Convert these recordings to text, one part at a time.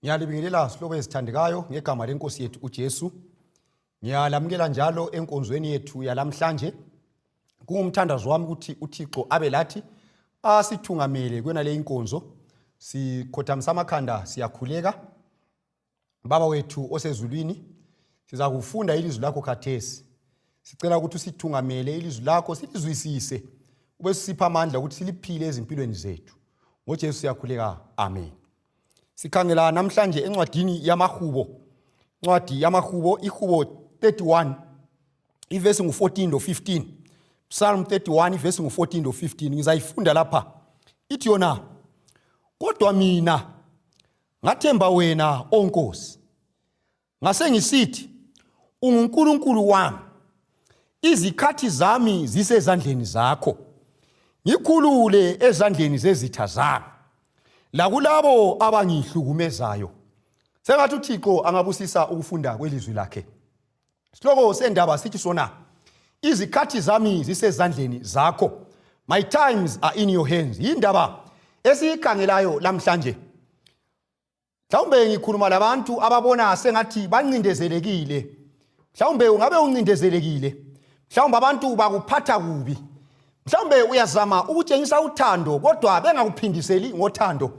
Ngiyalibingelela sihlobo ezithandekayo ngegama lenkosi yethu uJesu. Ngiyalamukela njalo enkonzweni yethu yalamhlanje. Kungumthandazo wami ukuthi uThixo abe lathi asithungamele kwena le inkonzo. Sikhothamisa amakhanda siyakhuleka. Baba wethu osezulwini, siza kufunda ilizwi lakho khathesi. Sicela ukuthi usithungamele ilizwi lakho silizwisise. Ube sipha amandla ukuthi siliphile ezimpilweni zethu. NgoJesu siyakhuleka. Amen. Sikhangela namhlanje encwadini yamahubo. Incwadi yamahubo ihubo 31 ivesi ngu14 lo 15. Psalm 31 ivesi ngu14 lo 15 ngizayifunda lapha. Ithi yona, kodwa mina ngathemba wena onkosi. Ngase ngisithi, unguNkulunkulu wami. Izikhathi zami zisezandleni zakho. Ngikhulule ezandleni zezitha zami. La kulabo abangihlukumezayo. Sengathi uThixo angabusisa ukufunda kwelizwi lakhe. Sihloko sendaba sithi sona, izikhathi zami zisezandleni zakho. My times are in your hands. Indaba esikhangelayo namhlanje. Mhlawumbe ngikhuluma labantu ababona sengathi bancindezelekile. Mhlawumbe ungabe uncindezelekile. Mhlawumbe abantu bakuphatha kubi. Mhlawumbe uyazama ukutshengisa uthando kodwa bengakuphindiseli ngothando.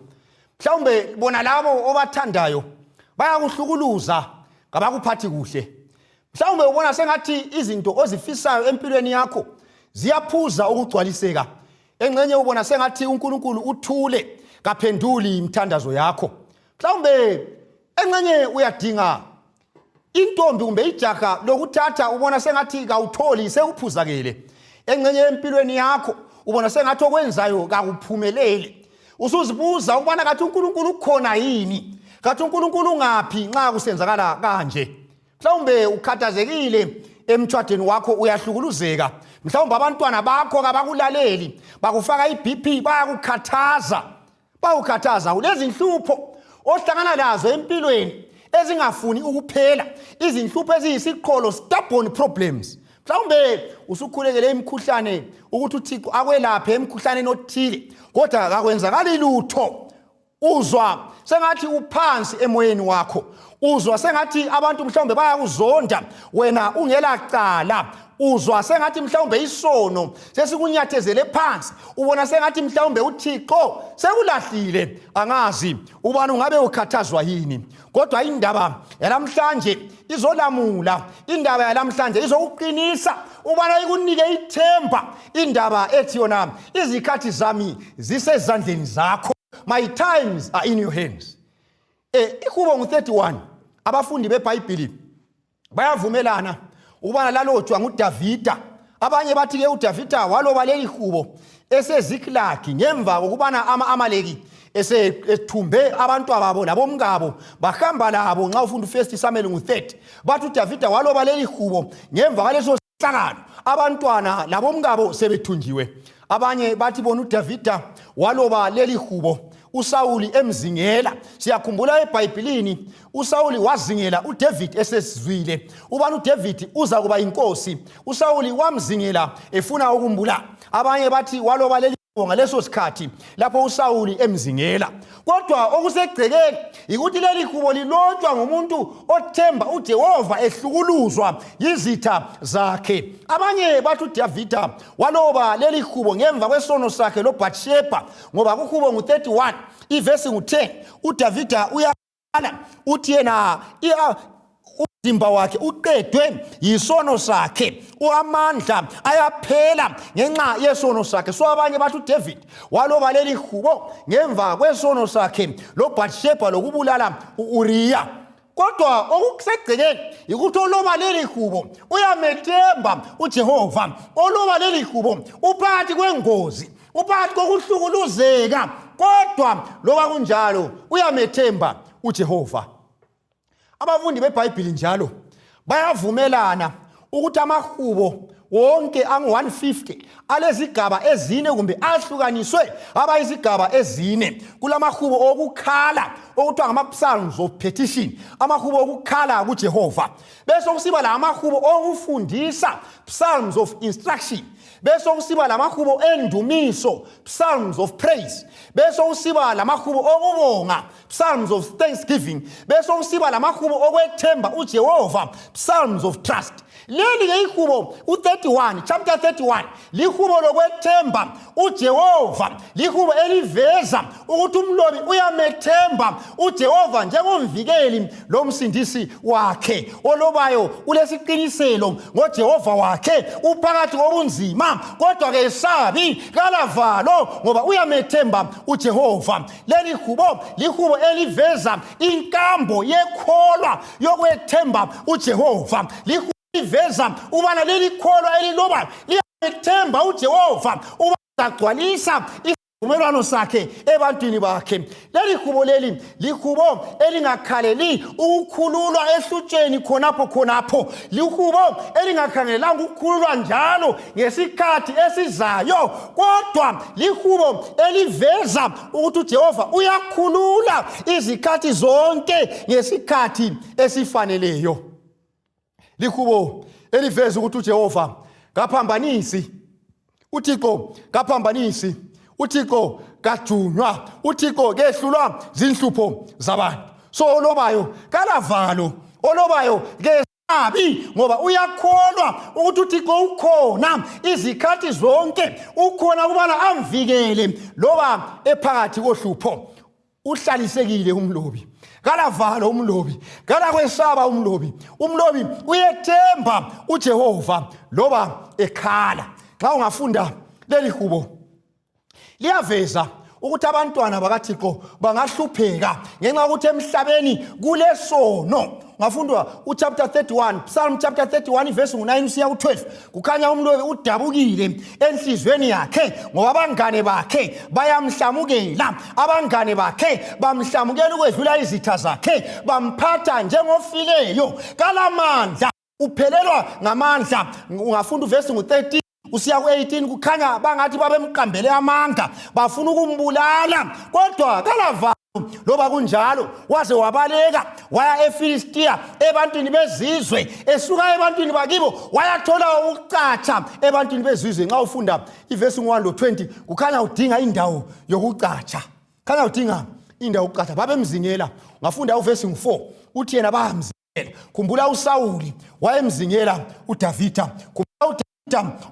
Mhlawumbe bona labo obathandayo bayakuhlukuluza ngabakuphathi kuhle. Mhlawumbe ubona sengathi izinto ozifisayo empilweni yakho ziyaphuza ukugcwaliseka. Engcenye ubona sengathi uNkulunkulu uthule kaphenduli imthandazo yakho. Mhlawumbe engcenye uyadinga intombi kumbe ijaha lokuthatha ubona sengathi kawutholi sekuphuzakele. Engcenye empilweni yakho ubona sengathi okwenzayo kakuphumelele. Usuzibuza ubona kathi uNkulunkulu ukhona yini? Kathi uNkulunkulu ngaphi nxa kusenzakala kanje? Mhlawumbe ukhathazekile emthwadweni wakho uyahlukuluzeka. Mhlawumbe abantwana bakho kabakulaleli, bakufaka iBP bayakukhathaza. Bawukhathaza ulezi inhlupho ohlangana lazo empilweni ezingafuni ukuphela. Izinhlupho eziyisiqholo, stubborn problems. Mhlawumbe usukhulekele imikhuhlane ukuthi uThixo akwelaphe emikhuhlaneni othile kodwa kakwenzakali lutho. Uzwa sengathi uphansi emoyeni wakho. Uzwa sengathi abantu mhlawumbe bayakuzonda wena ungela cala. Uzwa sengathi mhlawumbe isono sesikunyathezele phansi. Ubona sengathi mhlawumbe uThixo sekulahlile. Angazi ubani ungabe ukhathazwa yini. Kodwa indaba yalamhlanje izolamula. Indaba yalamhlanje izokuqinisa. Ubani ikunike ithemba. Indaba ethi yona, izikhathi zami zisezandleni zakho. My times are in your hands. Ihubo ngu31 abafundi beBhayibheli bayavumelana ubana lalotshwa nguDavida. Abanye bathi ke uDavida waloba leli hubo esezikhathi ngemva kokubana ama-Amaleki esethumbe abantu ababo labomngabo bahamba labo. Nxa ufunda uFirst Samuel ngu30 bathi uDavida waloba leli hubo ngemva kwaleso sihlakano abantwana labomngabo sebethunjiwe. Abanye bathi bona uDavida waloba leli hubo uSawuli emzingela. Siyakhumbula eBhayibhelini uSawuli wazingela uDavid esesizwile ubani uDavid uza kuba inkosi. uSawuli wamzingela efuna ukumbulala. Abanye bathi waloba leli ngaleso sikhathi lapho uSawuli emzingela. Kodwa okusegcekeni ukuthi leli hubo lilotshwa ngumuntu othemba uJehova ehlukuluzwa yizitha zakhe. Abanye bathi uDavida waloba leli hubo ngemva kwesono sakhe loBathsheba, ngoba kuhubo ngu31 ivesi ngu10 uDavida uyaqala uthi yena umzimba wakhe uqedwe yisono sakhe, uamandla ayaphela ngenxa yesono sakhe. So abanye bathi uDavid waloba leli hubo ngemva kwesono sakhe loBathsheba lokubulala uUriya. Kodwa okusegcekeni ukuthi oloba leli hubo uyamethemba uJehova. Oloba leli hubo uphakathi kwengozi, uphakathi kokuhlukuluzeka, kodwa loba kunjalo uyamethemba uJehova. Abafundi beBhayibheli njalo bayavumelana ukuthi amahubo wonke angu150 alezigaba ezine kumbe ahlukaniswe abayizigaba ezine. Kulamahubo okukhala okuthiwa ngama-Psalms of petition, amahubo okukhala kuJehova. Bese kusiba la amahubo okufundisa, Psalms of instruction. bese kusiba lamahubo endumiso, psalms of praise, bese kusiba lamahubo okubonga, psalms of thanksgiving, bese kusiba lamahubo okwethemba uJehova, psalms of trust. Leli ke ihubo u31 chapter 31 lihubo lokwethemba uJehova, lihubo eliveza ukuthi umlobi uyamethemba uJehova njengomvikeli lomsindisi wakhe olobayo ulesiqiniselo ngoJehova wakhe uphakathi kobunzima kodwa ke sabi kalavalo ngoba uyamethemba uJehova. Leli hubo lihubo eliveza inkambo yekholwa yokwethemba uJehova, liveza ubana leli kholwa eliloba liyamethemba uJehova ubazagcwalisa isivumelwano sakhe ebantwini bakhe. Leli hubo leli lihubo elingakhaleli ukukhululwa ehlutsheni khonapho, lihubo elingakhangelanga ukukhululwa njalo ngesikhathi esizayo, kodwa lihubo eliveza ukuthi uJehova uyakhulula izikhathi zonke ngesikhathi esifaneleyo. Lihubo eliveza ukuthi uJehova kaphambanisi, uThixo kaphambanisi, uThixo kajunywa, uThixo kehlulwa zinhlupho zabantu. So olobayo kalavalo, olobayo kesabi ngoba uyakholwa ukuthi uThixo ukhona izikhathi zonke, ukhona kubana amvikele loba ephakathi kohlupho. Uhlalisekile umlobi, kalavalo umlobi, kalakwesaba umlobi uyethemba uJehova loba ekhala. Xa ungafunda leli hubo liyaveza ukuthi abantwana bakaThixo bangahlupheka ngenxa ukuthi emhlabeni kulesono. Ngafundwa uchapter 31, Psalm chapter 31 verse 9 usiya ku12, kukhanya umlobi udabukile enhlizweni yakhe ngoba abangane bakhe bayamhlamukela, abangane bakhe bamhlamukela ukwedlula izitha zakhe, bamphatha njengofileyo, kalamandla, uphelelwa ngamandla. Ungafunda verse 13 usiya ku18, kukhanya bangathi babemqambele amanga bafuna ukumbulala, kodwa kalava loba kunjalo waze wabaleka waya eFilistiya ebantwini bezizwe, esuka ebantwini bakibo wayathola ukucatsha ebantwini bezizwe. Nxa ufunda iverse 1 lo 20 kukhanya udinga indawo yokucatsha, khanya udinga indawo yokucatsha, babemzingela. Ngafunda uverse 4 uthi yena bayamzingela. Khumbula uSawuli wayemzingela uDavida, khumbula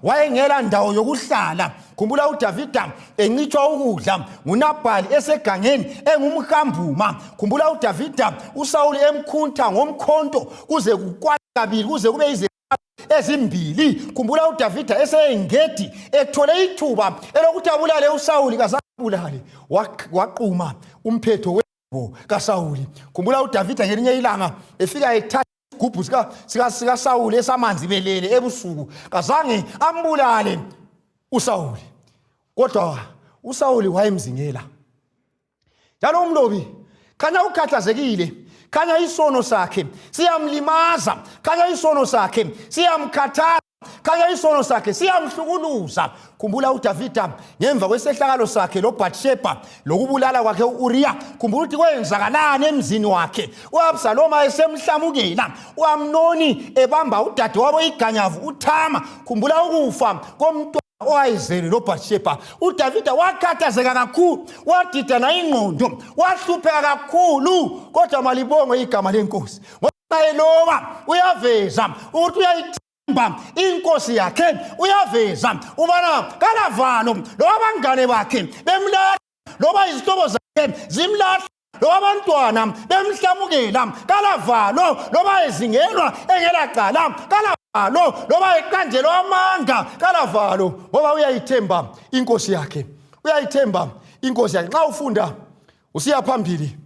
wayengela ndawo yokuhlala, khumbula uDavida encitshwa ukudla nguNabhali esegangeni engumhambuma, khumbula uDavida uSawuli emkhuntha ngomkhonto kuze kukwakabili kuze kube izikhathi ezimbili, khumbula uDavida eseyengedi ethole ithuba elokuthi abulale uSawuli kazabulale, waquma umphetho webo kaSawuli. Khumbula uDavida ngelinye ilanga efika ethatha igubhu sika Sawuli esamanzi belele ebusuku, kazange ambulale uSawuli, kodwa uSawuli wayemzingela. Njalo umlobi khanya ukhathazekile, khanya isono sakhe siyamlimaza, khanya isono sakhe siyamkhathaza, khanya isono sakhe siyamhlukuluza. Khumbula uDavida ngemva kwesehlakalo sakhe loBathsheba lokubulala kwakhe uUriya, khumbula ukuthi kwenzakalani emzini wakhe. uAbsaloma esemhlamukela, uAmnoni ebamba udadewabo iganyavu uThama, khumbula ukufa komntwana owayezele loBathsheba. uDavida wakhathazeka kakhulu, wadidana ingqondo, wahlupheka kakhulu, kodwa malibongwe igama lenkosi ngoba eloba uyaveza ukuthi uyayithemba inkosi yakhe, uyaveza ubana kalavalo loba abangane bakhe bemlahla, loba izihlobo zakhe zimlahla, loba abantwana bemhlamukela, kalavalo loba ezingelwa engelaqala, kalavalo loba eqanjelwa amanga, kalavalo ngoba uyayithemba inkosi yakhe, uyayithemba inkosi yakhe. Nxa ufunda usiya phambili,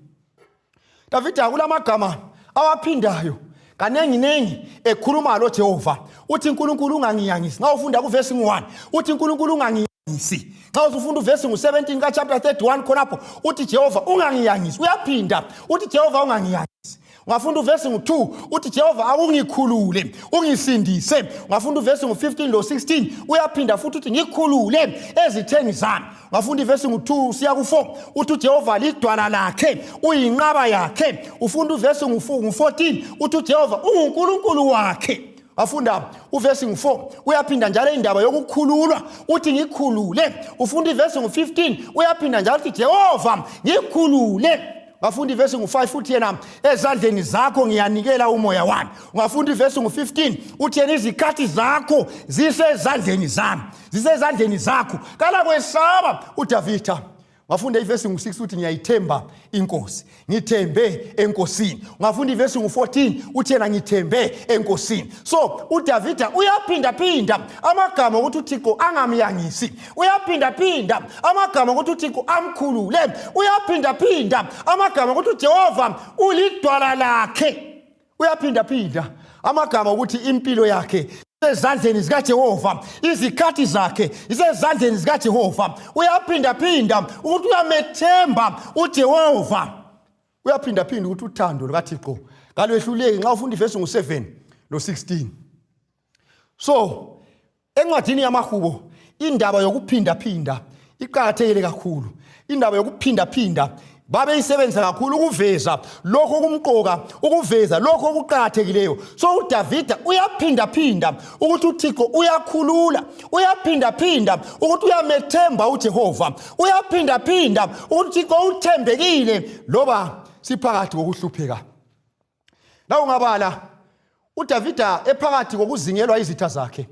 Davida kulamagama awaphindayo kanengi ekhuluma loJehova, uthi uNkulunkulu ungangiyangisi. Nxa ufunda kuverse 1 uthi uNkulunkulu ungangiyangisi. Nxa ufunda uverse 17 ka chapter 31 khonapho uthi Jehova ungangiyangisi. Uyaphinda uthi Jehova ungangiyangisi. Ungafunda uverse 2 uthi Jehova akungikhulule ungisindise. Ungafunda uverse 15 lo 16 uyaphinda futhi uthi ngikhulule ezitheni zami. Ungafunda uverse 2 siya ku4 uthi Jehova lidwala lakhe uyinqaba yakhe. Ufunda uverse 14 uthi Jehova unguNkulunkulu wakhe. wafunda uverse 4 uyaphinda njalo indaba yokukhululwa uthi ngikhulule. Ufunda iverse 15 uyaphinda njalo uthi Jehova ngikhulule. Wafunda iverse 5 uthi yena ezandleni zakho ngiyanikela umoya wami. Ungafunda iverse 15 uthi yena izikhathi zakho zisezandleni zami, zisezandleni zakho. Kala kwesaba uDavida. Wafunda iverse 6 uthi ngiyayithemba inkosi, ngithembe enkosini. Ungafunda iverse 14 uthi yena ngithembe enkosini. So uDavida uyaphinda amagama ukuthi uThixo angamyangisi, uyaphinda amagama ukuthi uThixo amkhulule, uyaphinda amagama ukuthi uJehova ulidwala lakhe, uyaphinda amagama ukuthi impilo yakhe ezandleni zikaJehova, izikhathi zakhe izezandleni zikaJehova. Uyaphinda ukuthi uyamethemba uJehova, uyaphinda ukuthi uthando lukaThixo kalwehluleki nxa ufunda iverse 7 no-16. So encwadini yamaHubo indaba yokuphinda iqhakathekile kakhulu. Indaba yokuphinda babeyisebenzisa kakhulu ukuveza lokho okumqoka, ukuveza lokho okuqhakathekileyo. So uDavida uyaphinda ukuthi uThixo uyakhulula, uyaphinda ukuthi uyamethemba uJehova, uyaphinda ukuthi uThixo uthembekile loba siphakathi kokuhlupheka. La ungabala uDavida ephakathi kokuzingelwa izitha zakhe,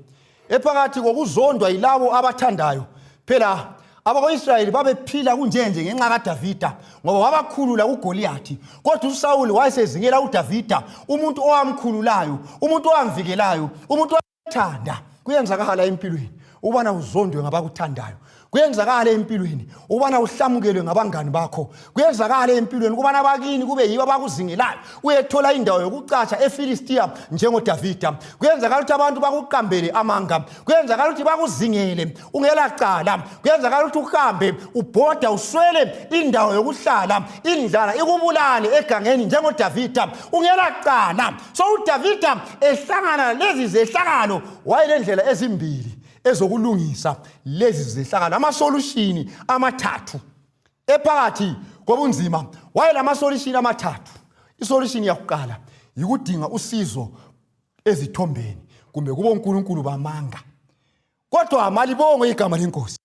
ephakathi kokuzondwa yilabo abathandayo. Phela abako-Israyeli babephila kunjenje ngenxa kaDavida ngoba wabakhulula uGoliathi. Kodwa uSawuli wayesezingela uDavida, umuntu owamkhululayo, umuntu owamvikelayo, umuntu owathanda. Kuyenzakala empilweni ubana uzondwe ngabakuthandayo, kuyenzakala empilweni ubana uhlamukelwe ngabangani bakho, kuyenzakala empilweni kubana bakini kube yibo abakuzingelayo uyethola indawo yokucatsha eFilistia njengoDavida. Kuyenzakala ukuthi abantu bakuqambele amanga, kuyenzakala ukuthi bakuzingele ungela cala, kuyenzakala ukuthi uhambe ubhoda uswele indawo yokuhlala, indlala ikubulale egangeni njengoDavida ungela cala. So uDavida ehlangana lezi zehlakalo wayelendlela ezimbili ezokulungisa lezi zehlakalo, ama-solution amathathu ephakathi kobunzima. Wayelama solution amathathu. Isolution yakuqala yikudinga usizo ezithombeni kumbe kubo uNkulunkulu bamanga. Kodwa malibonge igama lenkosi.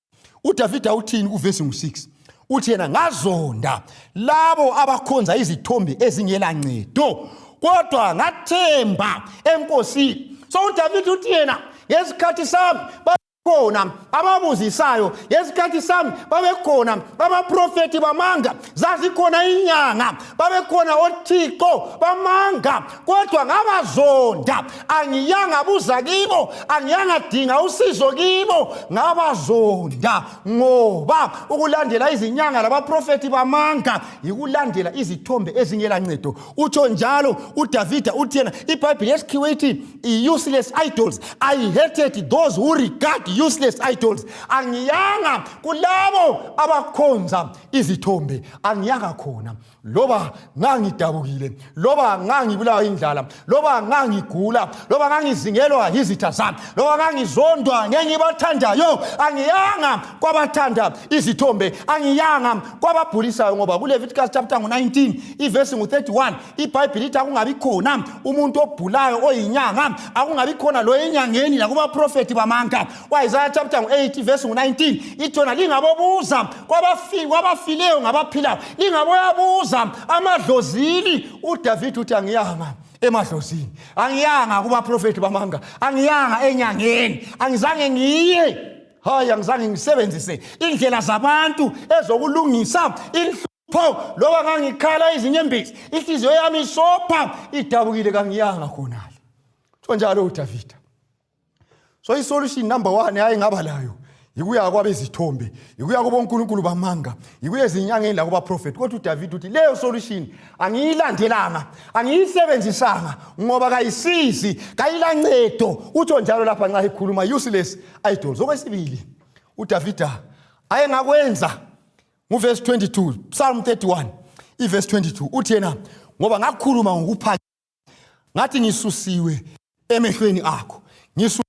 uDavida uthini kuverse 6? Uthi yena ngazonda labo abakhonza izithombe ezingela ncedo, kodwa ngathemba enkosini. So uDavida uthi yena ngesikhathi sami babekhona ababuzisayo, ngesikhathi sami babekhona abaprofeti bamanga, zazikhona inyanga, babekhona oThixo bamanga, kodwa ngabazonda. Angiyanga buza kibo, angiyanga dinga usizo kibo, ngabazonda. Ngoba ukulandela izinyanga labaprofeti bamanga yikulandela izithombe ezingela ncedo. Utsho njalo uDavida uthi yena, iBhayibheli yesikhiwa ithi useless idols. I hated those who regard useless idols. Angiyanga kulabo abakhonza izithombe, angiyanga khona loba ngangidabukile, loba ngangibulawa indlala, loba ngangigula, loba ngangizingelwa yizitha zami, loba ngangizondwa ngengibathandayo. Angiyanga kwabathanda izithombe, angiyanga kwababhulisayo. Ngoba kuLeviticus chapter 19 iverse 31 iBhayibheli lithi akungabi khona umuntu obhulayo oyinyanga, akungabi khona lo enyangeni lakubaprofeti bamanga. Isaiah chapter 8 verse 19 ithona lingabobuza kwabafileyo ngabaphilayo, lingaboyabuza amadlozini. uDavida uthi angiyanga emadlozini, angiyanga kubaprofeti bamanga, angiyanga enyangeni, angizange ngiye, hayi angizange ngisebenzise indlela zabantu ezokulungisa inhlupho, loba ngangikhala izinyembezi inhliziyo yami isopha idabukile, kangiyanga khonale. Njalo uDavida. So isolution number 1 ayengaba layo yikuya kwabezithombe, yikuya kubo uNkulunkulu bamanga, yikuya ezinyangeni la kuba prophet. Kodwa uDavida uthi leyo solution angiyilandelanga, angiyisebenzisanga ngoba kayisizi, kayilancedo. Utsho njalo lapha nxa ekhuluma useless idols. Okwesibili uDavida ayengakwenza nguverse 22, Psalm 31 iverse 22 uthi yena, ngoba ngakhuluma ngokuphaka ngathi ngisusiwe emehlweni akho, ngisusiwe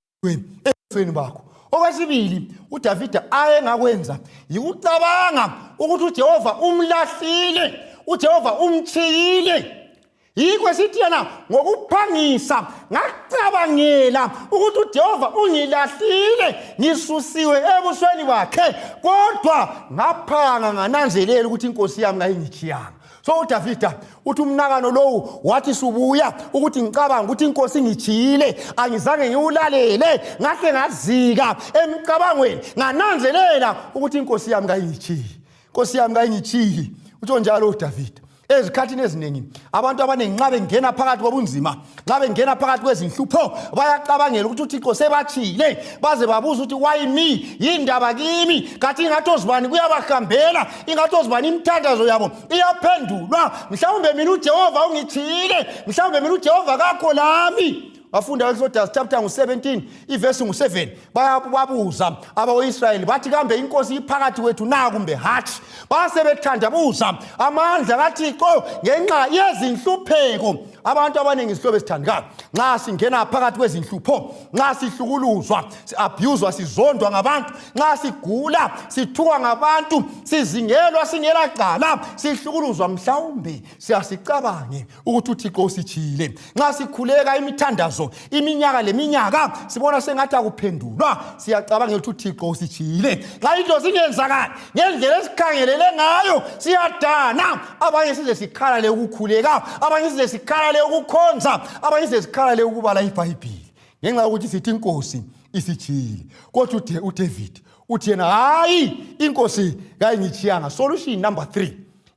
emehlweni bakho. Okwesibili uDavida ayengakwenza yikucabanga ukuthi uJehova umlahlile, uJehova umchiyile. yikho sithi yena ngokuphangisa ngacabangela ukuthi uJehova ungilahlile ngisusiwe ebusweni bakhe kodwa ngaphanga ngananzelela ukuthi inkosi yami ngayingithiyanga. So uDavida uthi umnakano lowu wathi subuya ukuthi ngicabanga ukuthi inkosi ngithiyile angizange ngiwulalele ngahle ngazika emicabangweni ngananzelela ukuthi inkosi yami ngayingithiyi. Inkosi yami ngayingithiyi. Utsho njalo uDavida. Ezikhathini eziningi abantu abaningi nxa bengena phakathi kobunzima, nxa bengena phakathi kwezinhlupho bayacabangela ukuthi uThixo sebathile baze babuza ukuthi why me, yindaba kimi, kathi ingathi ozibani kuyabahambela, ingathi ozibani imithandazo yabo iyaphendulwa, mhlawumbe mina uJehova ungithile, mhlawumbe mina uJehova kakho lami. Bafunda eXodus chapter 17 iverse 7 bayabuza abawo-Israyeli bathi kambe inkosi iphakathi kwethu na kumbe hatshi. Base bethandabuza amandla kaThixo ngenxa yezinhlupheko. Abantu abaningi isihlobo esithandekayo nxa singena phakathi kwezinhlupho, nxa sihlukuluzwa, si-abuzwa, sizondwa ngabantu, nxa sigula, sithukwa ngabantu, sizingelwa singela cala, sihlukuluzwa, mhlawumbe siyasicabange ukuthi uThixo usithile. Nxa sikhuleka imithandazo iminyaka leminyaka sibona sengathi akuphendulwa, siyacabangela ukuthi uThixo usithile. Nxa into zingenzakala ngendlela esikhangelele ngayo siyadana, abanye size sikhalale ukukhuleka, abanye size sikhalale ukukhonza, abanye size sikhalale ukubala iBhayibheli ngenxa yokuthi sithi inkosi isithile. Kodwa uDavid uthi yena hayi inkosi kayingithiyanga. Solution number 3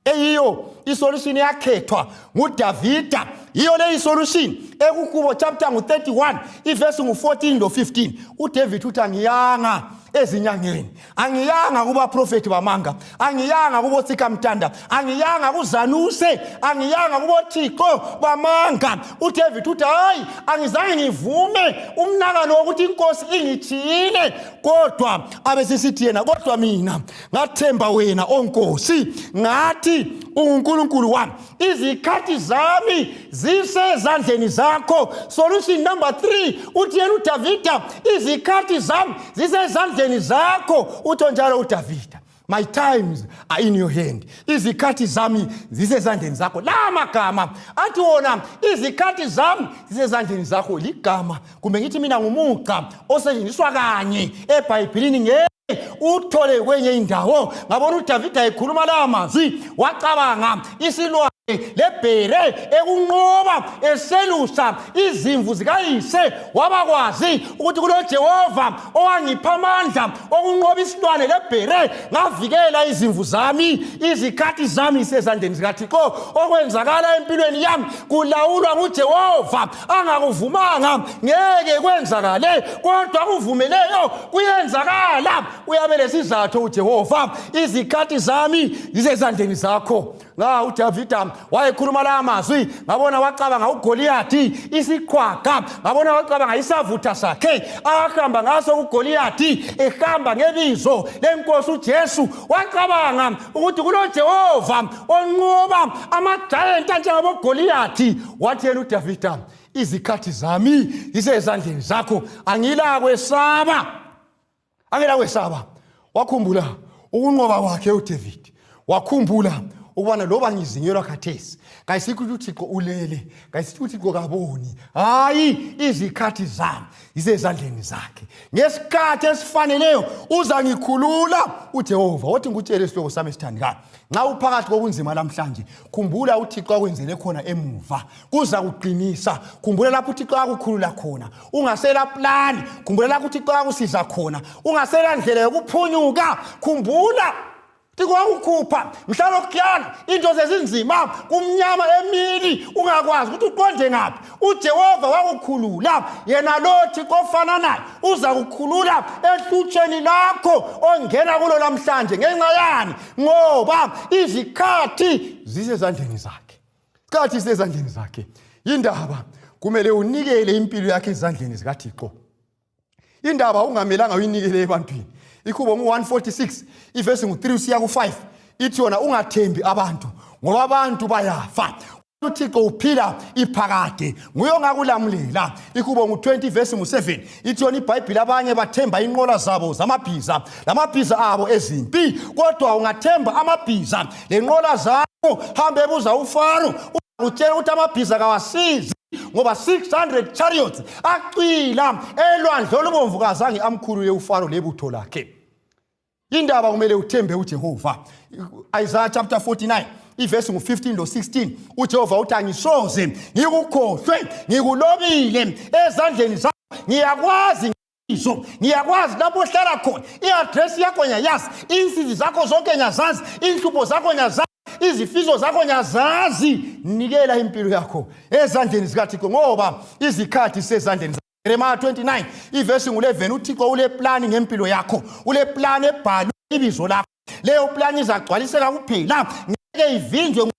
eyiyo isolution yakhethwa nguDavida, iyo le isolution ekuKhubo chapter 31 iverse 14 lo 15. uDavid uthi angiyanga ezinyangeni, angiyanga kuba prophet bamanga, angiyanga kubo Tsikamtanda, angiyanga kuZanuse, angiyanga kubo Thixo bamanga. uDavid uthi hayi angizange ngivume umnakano wokuthi inkosi ingithiyile, kodwa abesisithi yena kodwa mina ngathemba wena onkosi, ngathi uNkulunkulu wami, izikhathi zami zisezandleni zakho. Solution number 3 uthi yena uDavida izikhathi zami zisezandleni zakho. Utho njalo uDavida, my times are in your hand, izikhathi zami zisezandleni zakho. La magama athi wona izikhathi zami zisezandleni zakho ligama kumbe ngithi mina ngumuqa osetshenziswa kanye eBhayibhelini uthole kwenye indawo. Ngabona uDavida ekhuluma la mazwi wacabanga isilwane lebhere ekunqoba eselusa izimvu zikayise, wabakwazi ukuthi kuloJehova owangipha amandla okunqoba isilwane lebhere ngavikela izimvu zami, izikhathi zami zisezandleni zikaThixo. Okwenzakala empilweni yami kulawulwa nguJehova, angakuvumanga ngeke kwenzakale, kodwa kuvumeleyo kuyenzakala. Uyabe lesizathu uJehova, izikhathi zami zisezandleni zakho. uDavida wayekhuluma la mazwi, ngabona wacabanga uGoliathi isiqhwaga, ngabona wacabanga isavutha sakhe ahamba ngaso uGoliathi, ehamba ngebizo lenkosi uJesu. Wacabanga ukuthi kuloJehova onqoba ama-giant anjengabo Goliathi. Wathi yena uDavida izikhathi zami zisezandleni zakho, angilakwesaba, angilakwesaba. Wakhumbula ukunqoba kwakhe uDavid, wakhumbula ukubana loba ngizingelwa khathesi kayisikho ukuthi uThixo ulele, kayisikho ukuthi uThixo kaboni. Hayi izikhathi zami zisezandleni zakhe, ngesikhathi esifaneleyo uza ngikhulula uJehova. Wathi ngikutshele isihlobo sami esithandekayo, nxa uphakathi kobunzima namhlanje khumbula uThixo akwenzele khona emuva, kuza kuqinisa. Khumbula lapho uThixo akukhulula khona, ungasela plan. Khumbula lapho uThixo akusiza khona, ungasela ndlela yokuphunyuka. Khumbula ukukhupha mhlalokuyana into zezinzima kumnyama emini ungakwazi ukuthi uqonde ngaphi. uJehova wakukhulula, yena lo Thixo ofana naye uza kukhulula ehlutsheni lakho ongena kulo namhlanje. Ngenxa yani? Ngoba izikhathi zisezandleni zakhe. Isikhathi zisezandleni zakhe. Indaba kumele unikele impilo yakhe ezandleni zikaThixo. Indaba ungamelanga uyinikele ebantwini. iKhubo 146 iverse 3 usiya ku5 ithi yona ungathembi abantu ngoba abantu bayafa, uThixo uphila iphakade nguye ongakulamulela. iKhubo 20 verse 7 ithi yona iBhayibheli abanye bathemba inqola zabo zamabhiza lamabhiza abo ezimpi, kodwa ungathemba amabhiza lenqola zakho. Hambe ebuza uFaro utshela ukuthi amabhiza kawasizi ngoba 600 chariots acwila elwandle olubomvu kazange amkhulule uFaro lebutho lakhe. Indaba kumele uthembe uJehova. Isaiah chapter 49 iverse ngu15 lo16 uJehova uthi angisoze ngikukhohlwe ngikulobile ezandleni zakho ngiyakwazi ngiyakwazi lapho uhlala khona iaddress yakho ngiyayazi insizi zakho zonke ngiyazazi inhlupho zakho ngiyazazi izifiso zakho ngiyazazi nikela impilo yakho ezandleni zikaThixo ngoba izikhathi sezandleni zakho. Jeremiah 29 iverse ngu11 uThixo ule plan ngempilo yakho ule plan ebhalwe ibizo lakho leyo plan izagcwaliseka kuphela ngeke ivinjwe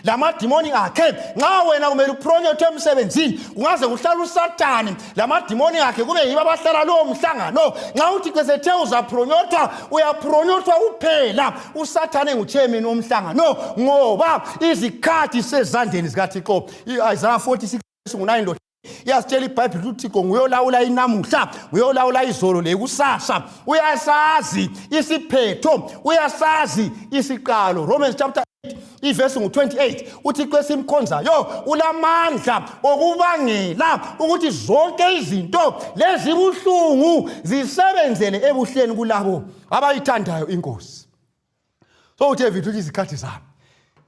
lamadimoni akhe nxa wena kumele upronyothe emsebenzini kungaze kuhlala uSathane lamadimoni akhe kube yiba abahlala lo mhlangano nxa uthi kwesethe uzapronyotha uyapronyotha kuphela uSathane nguchairman womhlangano ngoba izikhathi sezandleni zikaThixo. iIsaiah 46 ngu9 lo yasitshela iBhayibheli ukuthi Thixo nguyolawula inamuhla uyolawula izolo lekusasa uyasazi isiphetho uyasazi isiqalo. Romans chapter iverse ngu28 uThixo esimkhonzayo ulamandla okubangela ukuthi zonke izinto lezibuhlungu zisebenzele ebuhleni kulabo abayithandayo inkosi. So uThixo uthi izikhathi zami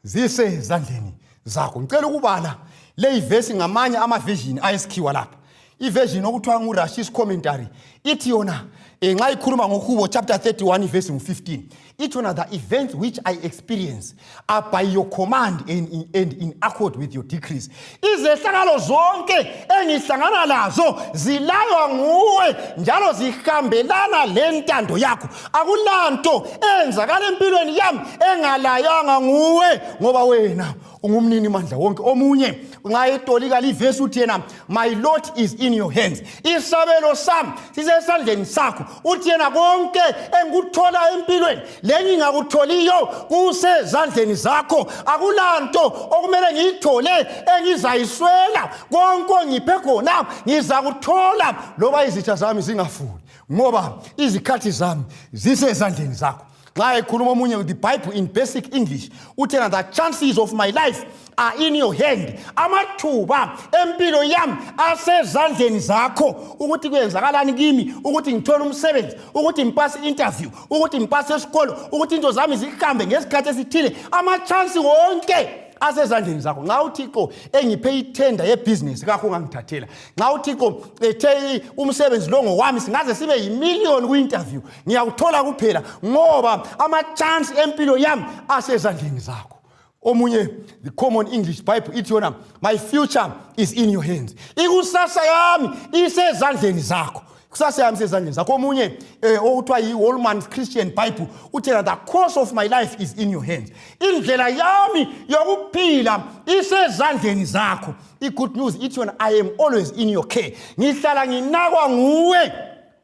zisezandleni zakho. Ngicela ukubala le iverse ngamanye amaversion ayesikhiwa lapha. Iversion okuthiwa nguRashid's commentary ithi yona nxa ikhuluma ngoHubo chapter 31 verse 15 ithi yona the events which I experience are by your command and in accord with your decrees. Izehlakalo zonke engihlangana lazo zilaywa nguwe njalo zihambelana lentando yakho. Akulanto enzakala empilweni yami engalayanga nguwe ngoba wena ungumnini mandla wonke. Omunye nxa etolika livesi uthi yena my lot is in your hands. Isabelo sami sisesandleni sakho. Uthi yena konke engikuthola empilweni lenye ngakutholiyo kusezandleni zakho. Akulanto okumele ngiyithole engizayiswela konke ngiphe khona ngizakuthola loba izitha zami zingafuni ngoba izikhathi zami zisezandleni zakho. Nxa ekhuluma omunye with the Bible in basic English uthi the chances of my life are in your hand. Amathuba empilo yami asezandleni zakho ukuthi kuyenzakalani kimi ukuthi ngithole umsebenzi ukuthi ngipase interview ukuthi ngipase esikolo ukuthi into zami zihambe ngesikhathi esithile ama-chance wonke asezandleni zakho. Nxa uThixo engiphe ithenda yebusiness kakho ungangithathela. Nxa uThixo ethe umsebenzi lo ngowami singaze sibe yi-million ku-interview ngiyawuthola kuphela ngoba ama-chance empilo yami asezandleni zakho. Omunye the common English Bible ithi yona my future is in your hands. Ikusasa yami isezandleni zakho. Kusasa yami isezandleni zakho. Omunye okuthiwa yi-Holman's Christian Bible uthi the course of my life is in your hands. Indlela yami yokuphila isezandleni zakho. I-good news ithi yona I am always in your care. Ngihlala nginakwa nguwe.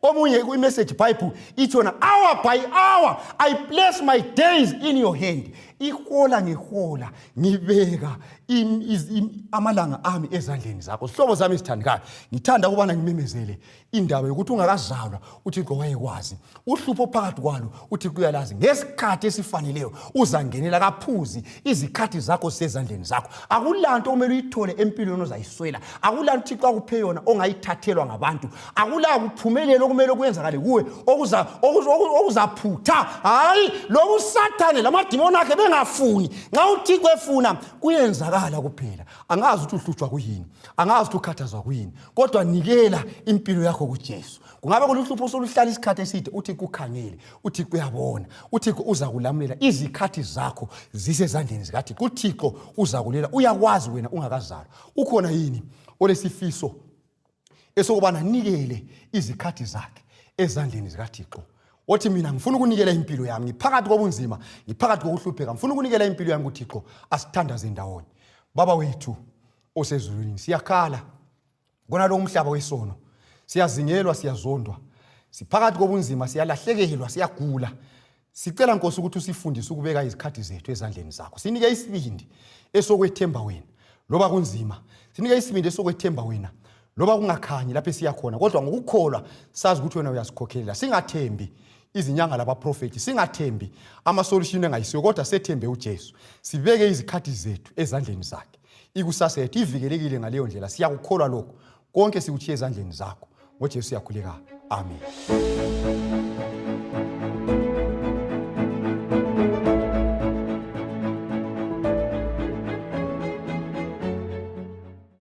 Omunye kwi-Message Bible ithi yona hour by hour I place my days in your hand. Ihola ngehola ngibeka amalanga ami ezandleni zakho. Sihlobo zami sithandikayo ngithanda ukubana ngimemezele indaba yokuthi ungakazalwa uThixo wayekwazi uhlupho phakathi kwalo uThixo uyalazi ngesikhathi esifaneleyo uzangenela kaphuzi izikhathi zakho sezandleni zakho. Akulanto omele uyithole empilweni ozayiswela. Akulanto uThixo akuphe yona ongayithathelwa ngabantu. Akula kuphumelela okumele kwenzakale kuwe okuzaphutha hayi lobu Sathane lamadimoni akhe bengafuni. Nxa uThixo efuna kuyenzakala kuphela. Angazi ukuthi uhlutshwa kuyini, angazi ukuthi ukhathazwa kuyini, kodwa nikela impilo yakho kuJesu. Kungabe kuluhlupho soluhlala isikhathi eside uThixo ukhangele, uThixo uyabona, uThixo uzakulamulela izikhathi zakho zisezandleni zikaThixo. uThixo uzakulela, uyakwazi wena ungakazalwa. Ukhona yini olesifiso esokubana nikele izikhathi zakhe ezandleni zikaThixo? Wathi mina ngifuna ukunikela impilo yami ngiphakathi kobunzima, ngiphakathi kokuhlupheka, ngifuna ukunikela impilo yami kuThixo. Asithandaze ndawonye. Baba wethu osezulwini, siyakhala kona lo umhlaba wesono, siyazingelwa, siyazondwa, siphakathi kobunzima, siyalahlekelwa, siyagula. Sicela Nkosi ukuthi usifundise ukubeka izikhathi zethu ezandleni zakho. Sinike isibindi esokwethemba wena loba kunzima, sinike isibindi esokwethemba wena loba kungakhanyi lapho siya khona, kodwa ngokukholwa sazi ukuthi wena uyasikhokhelela. Singathembi izinyanga labaprofeti, singathembi ama-solution engayisiyo, kodwa sethembe uJesu. Sibeke izikhathi zethu ezandleni zakhe. Ikusasa yethu ivikelekile ngaleyo ndlela. Siyakukholwa lokho. Konke sikuchiye ezandleni zakho. ngoJesu siyakhuleka. Amen.